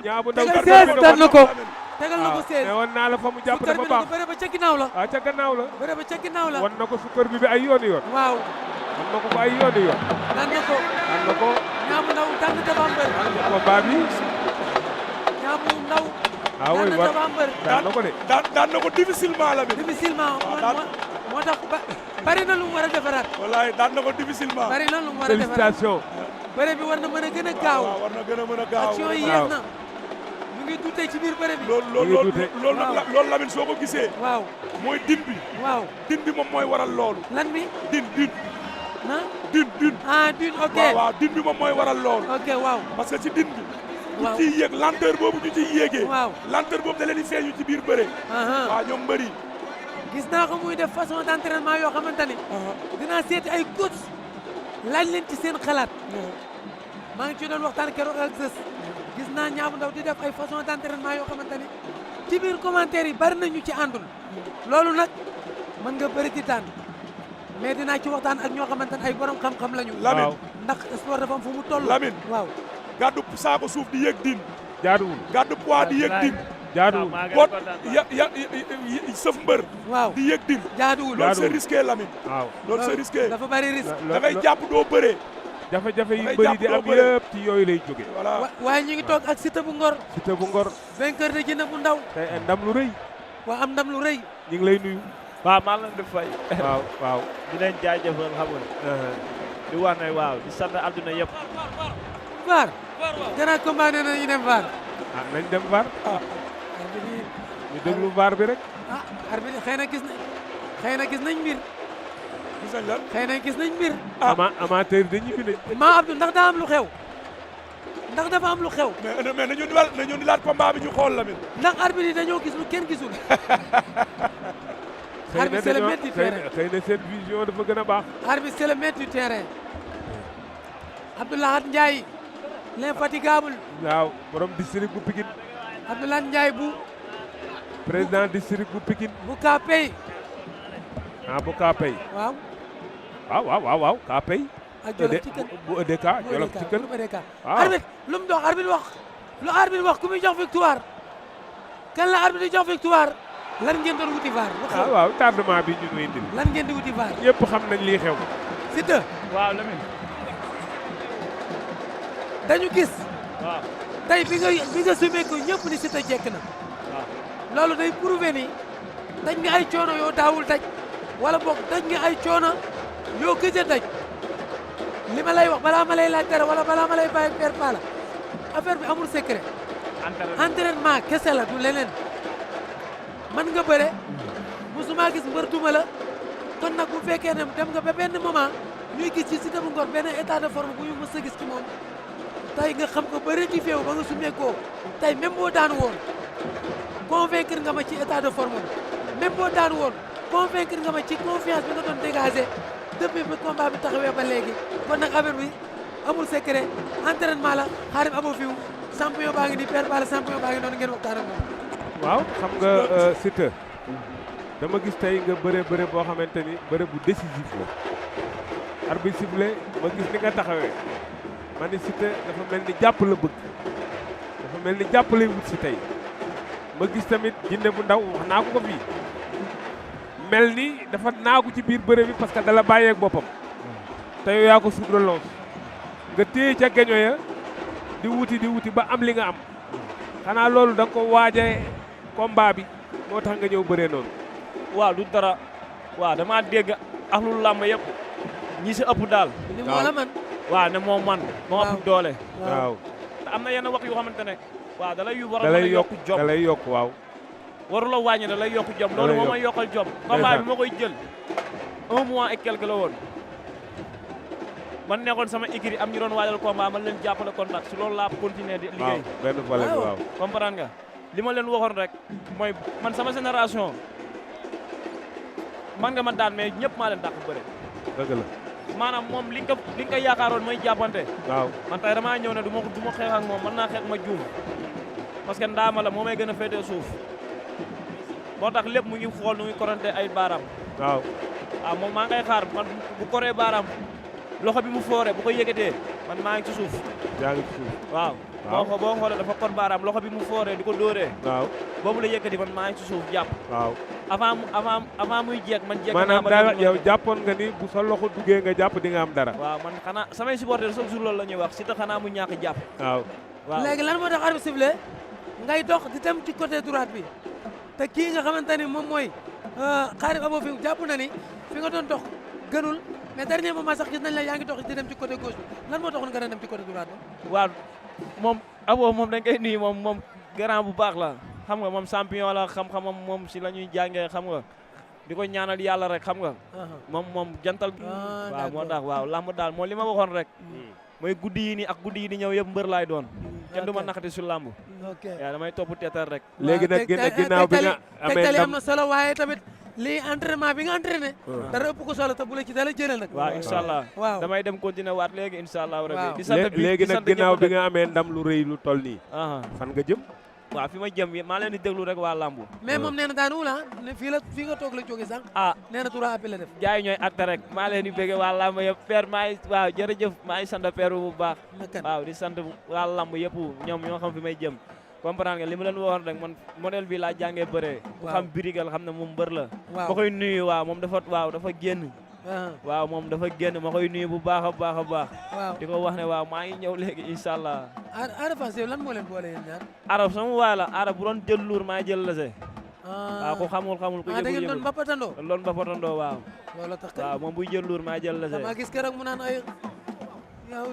Niang bu Ndaw daan na ko tegal na ko 16 ne woon naa la fa mu jàpp sukkar dafa bi na baax ko bëre ba ca ginnaaw la ca gannaaw la bëre ba ca ginnaaw la wan na ko sukkar bi ay yoon waaw wan na ko ay yoon daan na ko Niang bu Ndaw daan na Tapha Mbeur combat bi Niang bu Ndaw oui daan na Tapha Mbeur daan na ko de daan na ko difficilement la moo tax bari na lu mu war a defaraat wallaay daan na ko difficilement bari na lu mu war a defaraat félicitations bëre bi war na mën a gën a gaaw war na gën a mën a gaaw action yi yéex na ñu ngi dutee ci biir bëre bi loolu Lamine soo ko gisee waaw mooy din bi waaw din bi moom mooy waral loolu lan bi din ah din din ok waaw din bi moom mooy waral loolu ok waaw parce que ci din bi waaw ñu ciy yéeg lenteur boobu ñu ciy yéegee waaw lenteur boobu da leen di feeñu ci biir bëre waaw ñoom mbëri gis naa ko muy def façon d'entraînement yoo xamante ni dinaa seeti ay coach laaj leen ci seen xalaat maa ngi ci doon waxtaan keroog ak Zës gis naa Niang bu Ndaw di def ay façon d'entraînement yoo xamante ni ci biir commentaire yi bari nañu ci àndul loolu nag mën nga bëri di tànn mais dinaa ci waxtaan ak ñoo xamante ne ay borom xam-xam lañu. Lamine ndax sport dafa am fu mu toll. Lamine waaw gàddu saako suuf di yéeg din jaaduwul gàddu poids di yéeg din jaaduwul bot sëf mbër waaw di yéeg din jaaduwul loolu c'est risqué Lamine waaw loolu c'est risqué dafa bari risque da ngay jàpp doo bëree jafe-jafe yi bëri di am yëpp ci yooyu lay jóge voilà waaye ñu ngi toog ak Siteu bu Ngor Siteu bu Ngor vainqueur de Djine bu Ndaw tey ndam lu rëy waa am ndam lu rëy ñu ngi lay nuyu waaw maa ngi leen di fay waaw di leen jaajëfal xam nga di wax ne waaw di sant adduna yëpp VAR gannaaw combat nee na ñu dem VAR nañ dem VAR arbitre ñu déglu VAR bi rek arbitre xëy na gis nañ mbir gis nañ lan xëy na gis nañ mbir amateur dañu fi ne maa Abdou ndax daa am lu xew ndax dafa am lu xew mais nañu di laat combat bi ñu xool Lamine ndax arbitre yi dañoo gis lu kenn gisul arbitre c'est le maître du terrain xëy na seen vision dafa gën a baax arbitre c'est le maître du terrain Abdoulahat Ndiaye l'infatigable waaw borom district bu Pikine Abdoulahat Ndiaye bu président district bu Pikine bu Kaapey bu Kaapey waaw Kaapey ak Jolof ci kën bu EDK Jolof ci kën arbitre lu mu dox arbitre wax ku muy jox victoire kan la arbitre di jox victoire lan ngeen doon wuti VAR bu xew waaw tardement bi ñu ngi indi lan ngeen di wuti VAR ñëpp xam nañ lii xew Siteu waaw Lamine dañu gis waaw tey bi nga sumee ko ñëpp ni Siteu jekk na waaw loolu day prouver ni daj nga ay coono yoo daawul daj wala boog daj nga ay coono yoo gëj a daj li ma lay wax balaa ma lay laaj dara wala balaa ma lay bàyyi per pala affaire bi amul secret entraînement kese la du leneen man nga bëre musuma gis mbër duma la kon nag bu fekkee ne dem nga ba benn moment ñuy gis ci Siteu bu Ngor benn état de forme bu ñu mës a gis ci moom tey nga xam ko ba rectifié wu ba nga sumee koo tey même boo daan woon convaincre nga ma ci état de forme même boo daan woon convaincre nga ma ci confiance bi nga doon dégagé depuis bi combat bi taxawee ba léegi kon nag affaire bi amul secret entraînement la xaarim abo fiw champion baa ngi nii père Balla champion baa ngi noonu ngeen waxtaan ak moom waaw xam nga Siteu dama gis tey nga bëre boo xamante ni bëre bu décisif la arbitre sifflé ma gis ni nga taxawee ma ni Siteu dafa mel ni jàpp la bëgg dafa mel ni jàpp lay wut si tey ma gis tamit Djine bu Ndaw wax naa ko fii mel ni dafa naagu ci biir bëre bi parce que dala bàyyeeg boppam te yow yaa ko sous relance nga téye ca geño ya di wuti ba am li nga am xanaa loolu da nga ko waaje combat bi moo tax nga ñëw bëree noonu waaw du dara waaw dama dégg ak lu làmb yëpp ñi si ëpp daal ni moo la man waaw ne moo man moo ëpp doole waaw te am na yenn wax yoo xamante ne waaw da lay war a dalay yokk jom da lay yokk waaw waru la wàññi da lay yokk jom loolu moo may yokkal jom combat bi moo koy jël 1 mois et quelque la woon man nekkoon sama écurie am ñu doon waajal combat man leen jàppale contact si loolu laa continuer di liggéey benn volet bi waaw comprendre nga li ma leen waxoon rek mooy man sama génération man nga ma daan mais ñëpp maa leen dàq bëre dëgg la maanaam moom li nga yaakaaroon mooy jàppante waaw man tey damaa ñëw ne du ma xeex ak moom mën naa xeex ma juum parce que ndaama la moo may gën a féetee suuf moo tax lépp mu ngi xool nu ngi korante ay baaraam waaw moom maa ngay xaar man bu koree baaraam loxo bi mu foore bu ko yëgatee man maa ngi ci suuf yaa ngi ci suuf. waaw boo xoolee dafa kon baaraam loxo bi mu fooree di ko dóoree. waaw boobu la yëkkati man maa ngi ci suuf jàpp. waaw. avant muy jeeg man. jeeg maanaam dara yow jàppoon nga ni bu sa loxo duggee nga jàpp di nga am dara. waaw man xanaa samay supporters chaque jour loolu la ñuy wax Siteu xanaa mu ñàkk jàpp. waaw. waaw léegi lan moo tax arbitre sifflé ngay dox di dem ci côté droite bi te kii nga xamante ni moom mooy Khadim Abo fi jàpp na ni fi nga doon dox gënul mais dernier moment sax gis nañ la yaa ngi dox di dem ci côté gauche bi lan moo taxoon nga dem ci côté droite bi. waaw moom Abo moom dañ koy nuyu moom grand bu baax la xam nga moom champion la xam-xamam moom si la ñuy jàngee xam nga di ko ñaanal yàlla rek xam nga. moom jantal. waaw moo tax waaw lamb daal moo li ma waxoon rek. mooy guddi yi nii ak guddi yi di ñëw yëpp mbër laay doon. kenn du ma naxati su lamb. ok yaa damay topp teetar rek. léegi nag ginnaaw bi nga amee tegtali ndam am na solo waaye tamit lii entraînement bi nga entraîné. dara ëpp ko solo te bu la ci dala jëlee nag. waaw incha allah waaw damay dem continuer waat léegi incha allah. waaw di sant bi léegi nag ginnaaw bi nga amee ndam lu rëy lu toll nii. fan nga jëm. waaw fi ma jëm maa leen di déglu rek waa lambu. mais moom nee na daanu la ne fii nga toog la jógee sànq. nee na tura appel la def. gars yi ñooy acte rek maa leen di bëgg waa lamb yëpp père waaw jërëjëf maa ngi sant père bu baax. waaw di sant waa lamb yëpp ñoom ñoo xam fi may jëm. comprendre nga li ma leen waxoon rek man modèle bi laa jàngee bëree. ku xam birigal xam ne moom mbër la. waaw ma koy nuyu waaw moom dafa génn. waaw moom dafa génn ma koy nuyu bu baax a baax a baax. waaw di ko wax ne waaw maa ngi ñëw léegi incha allah. Ada Fass yow lan moo leen boole yéen ñaar. arab sama waay la arab bu doon jël luur maa jël la se. waaw ku xamul ku da ngeen doon bapatandoo. loon bapatandoo waaw. loolu tax waaw moom buy jël luur maa jël la se. dama gis keroog mu naan ay.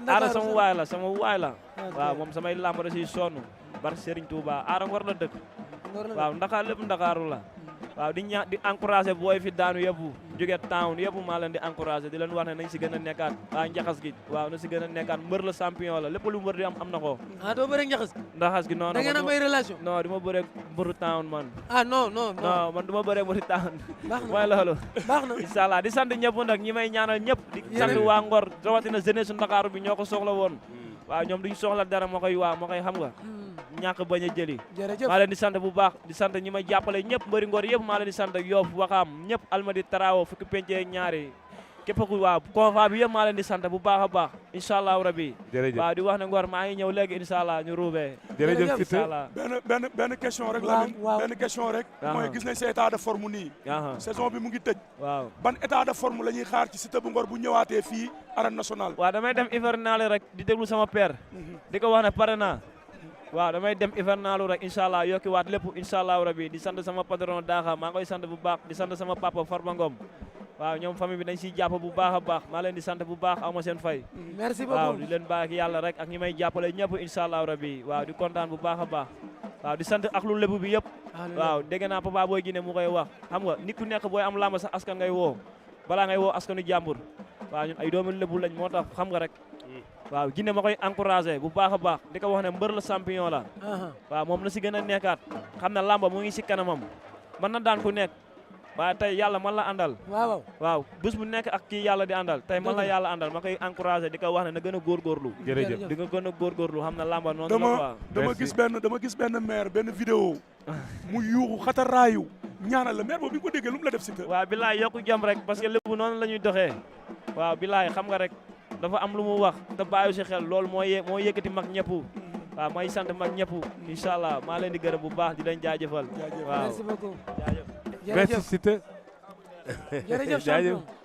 arab sama waay la waaw moom samay lamb da siy sonn. bar Serigne Touba arab war la dëkk. waaw lépp ndakaaru la. waaw di encouragé booy fi daanu yëpp jóge town yëpp maa leen di encouragé di leen wax ne nañ si gën a nekkaat waa njaxas gi waaw na si gën a nekkaat mbër la champion la lépp lu mbër di am na ko. doo bëre njaxas. njaxas gi non da ngeen am ay relation. non du ma bëre mbëru town man. non man du ma bëre mbëru town. baax na mooy loolu. baax na incha allah di sant ñëpp nag ñi may ñaanal ñëpp. di sant waa Ngor rawatina jeunesse su Ndakaaru bi ñoo ko soxla woon. waaw ñoom duñ soxla dara moo koy xam nga. ñàkk bañ a jëli. jërëjëf maa leen di sant bu baax di sant ñi may jàppale ñëpp mbëri Ngor yëpp maa leen di sant Yoff Waxaam ñëpp Almadi Tarawo fukki pencee ñaari képp ku waaw convoi bi yëpp maa leen di sant bu baax a baax incha allahu rabi. jërëjëf waaw di wax ne Ngor maa ngi ñëw léegi incha allah ñu ruubee. jërëjëf Siteu benn question rek la benn question rek mooy gis nañ sa état de forme nii saison bi mu ngi tëj waaw ban état de forme la ñuy xaar ci Siteu bu Ngor bu ñëwaatee fii arène nationale. waaw damay dem hivernal rek di déglu sama père di ko wax ne pare naa waaw damay dem hivernal rek incha allah yokki waat lépp incha allahu rabi di sant sama patron Daaxa maa ngi koy sant bu baax di sant sama papa Farba Ngom waaw ñoom famille bi dañ siy jàpp bu baax a baax maa leen di sant bu baax aw ma seen fay. merci beaucoup waaw di leen baax yàlla rek ak ñi may jàppale ñëpp incha allahu rabi waaw di kontaan bu baax a baax waaw di sant ak lu lébu bi yëpp waaw dégg naa Papa Boy Guinée mu koy wax xam nga nit ku nekk booy am làmb sax askan ngay woo balaa ngay woo askanu jàmbur waaw ñun ay doomu lébu lañ moo tax xam nga rek waaw Guinée ma koy encouragé bu baax a baax di ko wax ne mbër la champion la waaw moom na si gën a nekkaat xam ne làmba mu ngi si kanamam mën na daan ku nekk waaye tey yàlla man la àndal waaw bés bu nekk ak kii yàlla di àndal tey man la yàlla àndal ma koy encouragé di ko wax ne na gën a góorgóorlu jërëjëf di nga gën a góorgóorlu xam ne làmba noonu la quoi dama gis benn maire benn vidéo mu yuuxu xataraayu ñaanal la maire boobu bi nga ko déggee lu mu la def Siteu waaw bilaay yokku jam rek parce que lépp noonu la ñuy doxee waaw bilaay xam nga rek dafa am lu mu wax te bàyyi si xel loolu moo yëkkati mag ñëpp waaw may sant mag ñëpp incha allah maa leen di gërëm bu baax di leen jaajëfal waaw merci beaucoup merci Siteu jërëjëf